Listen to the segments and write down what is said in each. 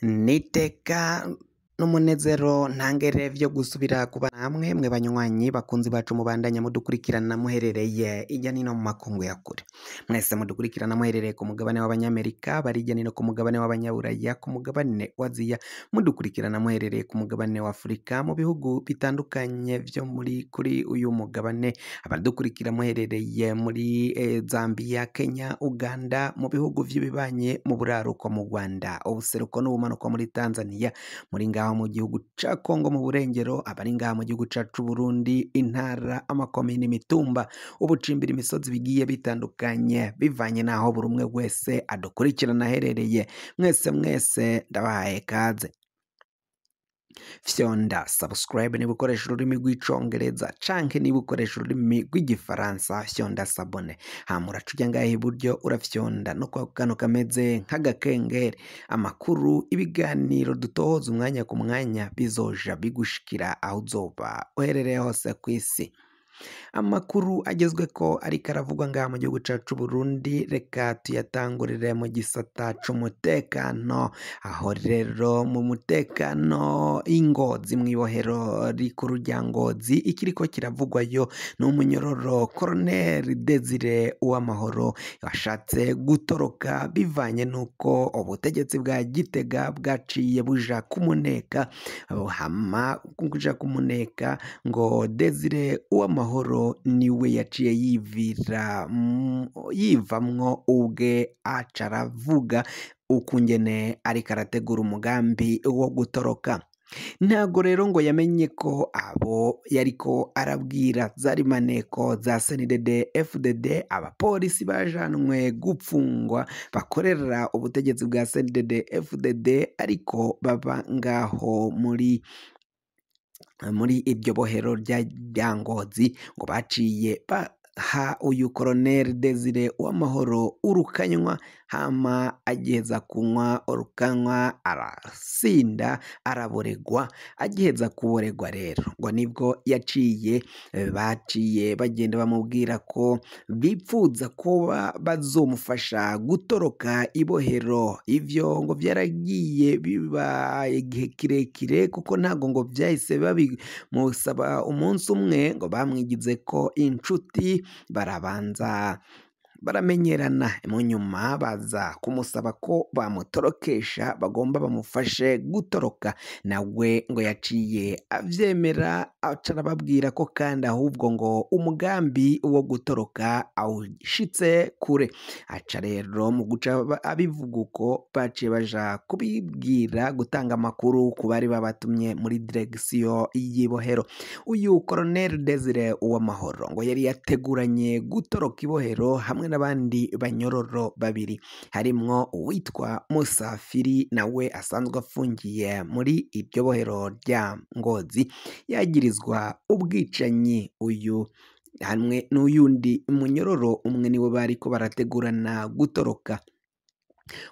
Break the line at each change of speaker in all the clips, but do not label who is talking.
N'iteka n'umunezero ntangere vyo gusubira kuba namwe mwe banywanyi bakunzi bacu mubandanya mudukurikirana muherereye irya nino mu makungu ya kure. Mwese mudukurikirana muherereye ku mugabane w'abanyamerika, bari irya nino ku mugabane w'abanyaburaya, ku mugabane wa Aziya, mudukurikirana muherereye ku mugabane wa Afurika, mu bihugu bitandukanye vyo muri kuri uyu mugabane, abadukurikira muherereye muri Zambia, Kenya, Uganda, mu bihugu vy'ibibanye mu buraruko mu Rwanda, ubuseruko n'ubumanuko muri Tanzania, muri ngaho mu gihugu ca Kongo mu burengero, abari ngaha mu gihugu cacu Burundi, intara, amakomine, imitumba, ubucimbira imisozi bigiye bitandukanye bivanye n'aho buri umwe wese adukurikirana aherereye. Mwese mwese ndabahaye kaze. Fyonda subscribe niba ukoresha ururimi rw'icongereza canke niba ukoresha ururimi rw'igifaransa, fyonda s'abonner. Hama uraca uja ngaha iburyo urafyonda no kwa kano kameze nk'agakengeri. Amakuru, ibiganiro dutohoza umwanya ku mwanya bizoja bigushikira aho uzoba uherereye hose kw'isi. Amakuru agezweko ariko aravugwa ngaha mu gihugu cacu Burundi, reka tuyatangurire mu gisata c'umutekano. Aho rero mu mutekano i Ngozi mw'ibohero rikuru rya Ngozi, ikiriko kiravugwayo n'umunyororo Colonel Desire Uwamahoro washatse gutoroka bivanye n'uko ubutegetsi bwa Gitega bwaciye buja kumuneka. Hama kuja kumuneka ngo Desire Uwamahoro niwe yaciye yivira yivamwo ubwe, aca aravuga ukungene ariko arategura umugambi wo gutoroka. Ntago rero ngo yamenye ko abo yariko arabwira zari maneko za CNDD FDD, abapolisi bajanwe gupfungwa bakorera ubutegetsi bwa CNDD FDD, ariko baba ngaho muri iryo bohero rya Ngozi, ngo baciye baha uyu Colonel Desire Uwamahoro urukanywa. Hama agiheza kunywa urukanywa arasinda araboregwa. Agiheza kuboregwa rero ngo nibwo yaciye baciye bagenda bamubwira ko bipfuza kuba bazomufasha gutoroka ibohero. Ivyo ngo vyaragiye biba igihe kirekire, kuko ntago ngo vyahise babimusaba umunsi umwe, ngo bamwigize ko inshuti, barabanza baramenyerana, mu nyuma baza kumusaba ko bamutorokesha, bagomba bamufashe gutoroka. Nawe ngo yaciye avyemera, aca arababwira ko kandi ahubwo ngo umugambi wo gutoroka awushitse kure. Aca rero mu guca abivuga uko, baciye baja kubibwira, gutanga amakuru ku bari babatumye muri direction y'ibohero. Uyu Colonel Desire Uwamahoro ngo yari yateguranye gutoroka ibohero hamwe n'abandi banyororo babiri, harimwo uwitwa Musafiri nawe asanzwe afungiye muri iryo bohero rya Ngozi, yagirizwa ubwicanyi. Uyu hamwe n'uyundi munyororo umwe niwe bariko barategurana gutoroka.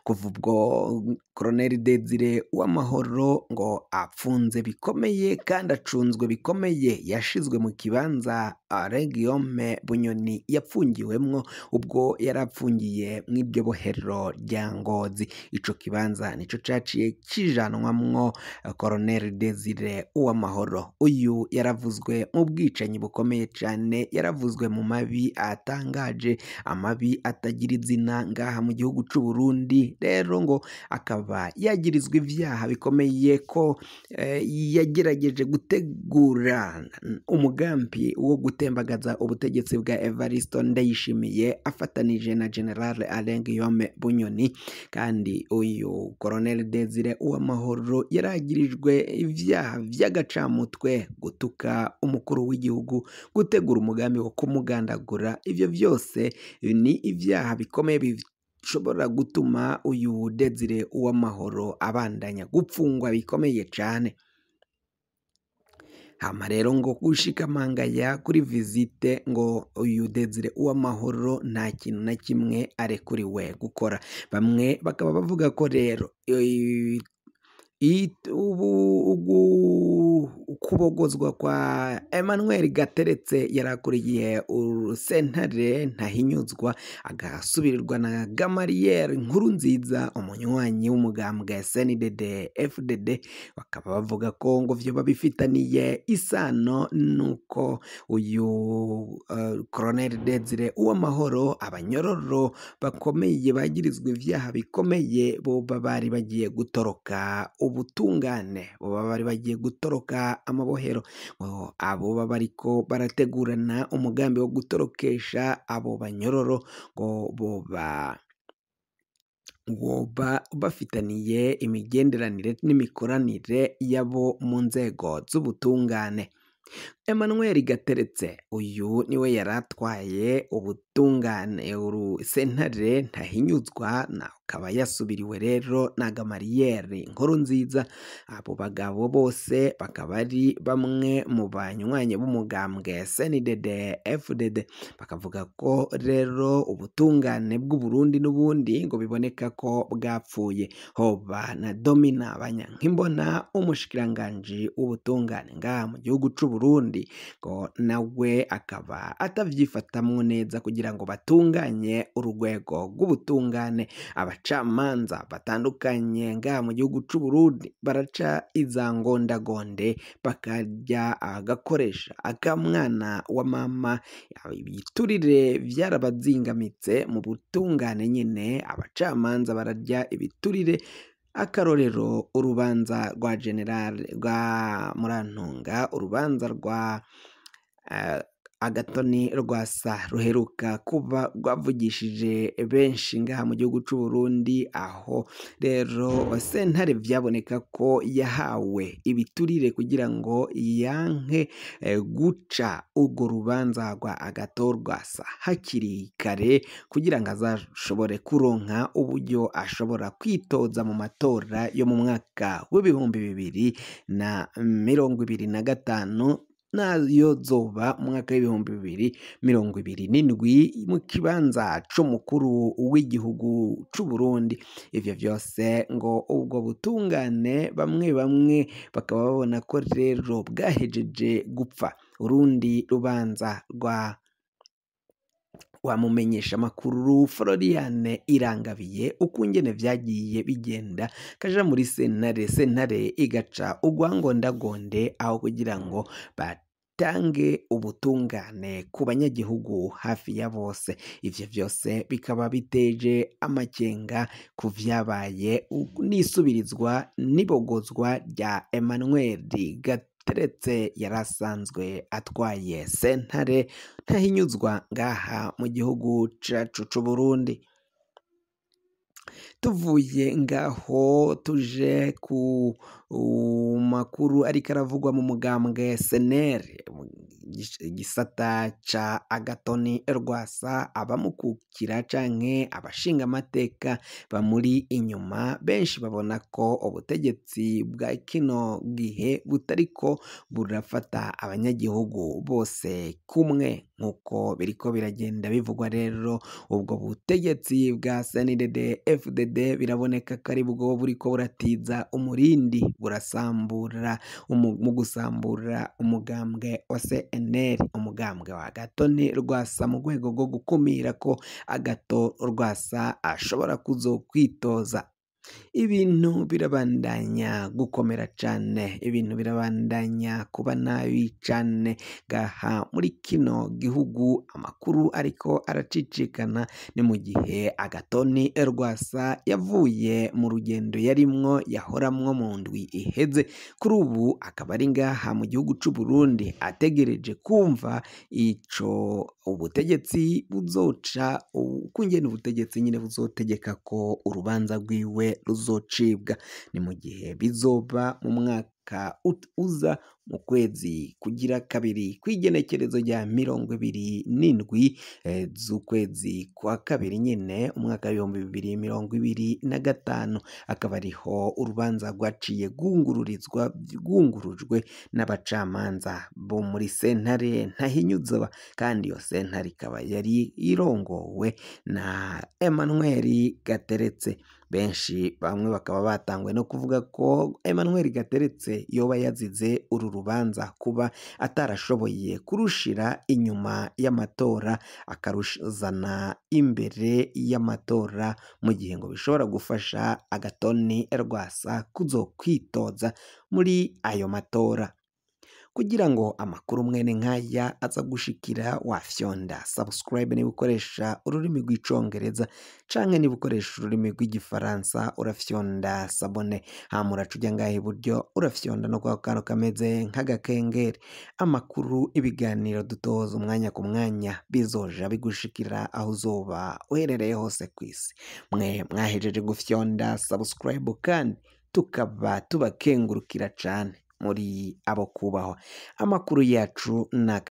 Kuva ubwo Colonel Desire Uwamahoro ngo apfunze bikomeye kandi acunzwe bikomeye, yashizwe mu kibanza Alain Guillaume Bunyoni yapfungiwemwo ubwo yari apfungiye mw'iryo bohero rya Ngozi. Ico kibanza nico caciye kijanwamwo Colonel Desire Uwamahoro. Uyu yaravuzwe mu bwicanyi bukomeye cane, yaravuzwe mu mabi atangaje, amabi atagira izina ngaha mu gihugu c'u Burundi. Rero ngo akaba yagirizwa ivyaha bikomeye ko yagerageje gutegura umugambi wo gutembagaza ubutegetsi bwa Evariste Ndayishimiye afatanije na General Alain Guillaume Bunyoni. Kandi uyu Colonel Desire Uwamahoro yaragirijwe ivyaha vy'agacamutwe, gutuka umukuru w'igihugu, gutegura umugambi wo kumugandagura. Ivyo vyose ni ivyaha bikomeye bishobora gutuma uyu Desire Uwamahoro abandanya gupfungwa bikomeye cane. Hama rero ngo gushika mangaya kuri visite, ngo uyu Desire Uwamahoro nta kintu na kimwe arekuriwe gukora. Bamwe bakaba bavuga ko rero Ubu kubogozwa kwa Emmanuel Gateretse yarakuriye sentare ntahinyuzwa, agasubirirwa na Gamariel Nkurunziza, umunywanyi w'umugambwe CNDD FDD, bakaba bavuga ko ngo vyoba bifitaniye isano nuko uyu Colonel Desire Uwamahoro, abanyororo bakomeye bagirizwa ivyaha bikomeye boba bari bagiye gutoroka ubutungane, boba bari bagiye gutoroka amabohero, abo baba bariko barategurana umugambi wo gutorokesha abo banyororo ngo boba bafitaniye imigenderanire n'imikoranire yabo mu nzego z'ubutungane. Emmanuel Gateretse uyu niwe yaratwaye ubutungane sentare ntahinyuzwa, na akaba yasubiriwe rero na Gamariel Nkurunziza. Abo bagabo bose bakaba ari bamwe mu banywanyi b'umugambwe CNDD FDD, bakavuga ko rero ubutungane bw'u Burundi n'ubundi ngo biboneka ko bwapfuye. Hoba na Domina Banyankimbona, umushikiranganji w'ubutungane ngaha mu gihugu c'u Burundi, ngo nawe akaba atavyifatamwo neza kugira ngo batunganye urwego rw'ubutungane. Abacamanza batandukanye ngaha mu gihugu c'u Burundi baraca iza ngondagonde, bakarya agakoresha akamwana wa mama. Ibiturire vyarabazingamitse mu butungane nyene, abacamanza bararya ibiturire. Akarorero urubanza rwa General rwa Murantunga, urubanza rwa Agatoni Rwasa ruheruka kuba rwavugishije benshi ngaha mu gihugu c'u Burundi, aho rero sentare vyaboneka ko yahawe ibiturire kugira ngo yanke guca urwo rubanza rwa Agathon Rwasa hakiri kare, kugira ngo azashobore kuronka uburyo ashobora kwitoza mu matora yo mu mwaka w'2025, nayo zoba mu mwaka w'2027 mu kibanza c'umukuru w'igihugu c'u Burundi. Ivyo vyose ngo ubwo butungane bamwe bamwe bakaba babona ko rero bwahejeje gupfa. Urundi rubanza rwa wamumenyesha makuru Floriane Irangabiye, ukungene vyagiye bigenda kaja muri sentare, sentare igaca urwangondagonde aho kugira ngo batange ubutungane ku banyagihugu hafi ya bose. Ivyo vyose bikaba biteje amakenga ku vyabaye n'isubirizwa n'ibogozwa rya Emmanuel Gateretse yarasanzwe atwaye sentare ntahinyuzwa ngaha mu gihugu cacu c'u Burundi. Tuvuye ngaho tuje ku makuru ariko aravugwa mu mugambwe SNL, igisata ca Agathon Rwasa, abamukukira canke abashinga amateka bamuri inyuma benshi babona ko ubutegetsi bwa kino gihe butariko burafata abanyagihugu bose kumwe nkuko biriko biragenda bivugwa. Rero ubwo butegetsi bwa CNDD FDD biraboneka ko ari bwo buriko buratiza umurindi, burasambura mu gusambura umugambwe wa CNL, umugambwe wa Agathon Rwasa, mu rwego rwo gukumira ko Agathon Rwasa ashobora kuzokwitoza. Ibintu birabandanya gukomera cane, ibintu birabandanya kuba nabi cane ngaha muri kino gihugu. Amakuru ariko aracicikana ni mu gihe Agathon Rwasa yavuye mu rugendo yarimwo yahoramwo mu ndwi iheze, kuri ubu akaba ari ngaha mu gihugu c'u Burundi ategereje kumva ico ubutegetsi buzoca, ukungene ubutegetsi nyine buzotegeka ko urubanza rwiwe ruzocibwa. Ni mu gihe bizoba mu mwaka uza mu kwezi kugira kabiri kw'igenekerezo rya 27 z'ukwezi kwa kabiri nyine umwaka w'2025, akaba ariho urubanza rwaciye rwungurujwe n'abacamanza bo muri sentare ntahinyuzwa, kandi iyo sentare ikaba yari irongowe na Emmanuel Gateretse. Benshi bamwe bakaba batanguye no kuvuga ko Emmanuel Gateretse yoba yazize uru rubanza kuba atarashoboye kurushira inyuma y'amatora akaruzana imbere y'amatora, mu gihe ngo bishobora gufasha Agathon Rwasa kuzokwitoza muri ayo matora. Kugira ngo amakuru mwene nk'aya aza gushikira, wafyonda subscribe niba ukoresha ururimi rw'icongereza, canke niba ukoresha ururimi rw'igifaransa urafyonda s'abonner, hama uraca uja ngaha iburyo urafyonda no kwa kantu kameze nk'agakengeri. Amakuru, ibiganiro dutoza umwanya ku mwanya bizoja bigushikira aho uzoba uherereye hose kw'isi. Mwe mwahejeje gufyonda subscribe kandi tukaba tubakengurukira cane muri abo kubahwa. Amakuru yacu ni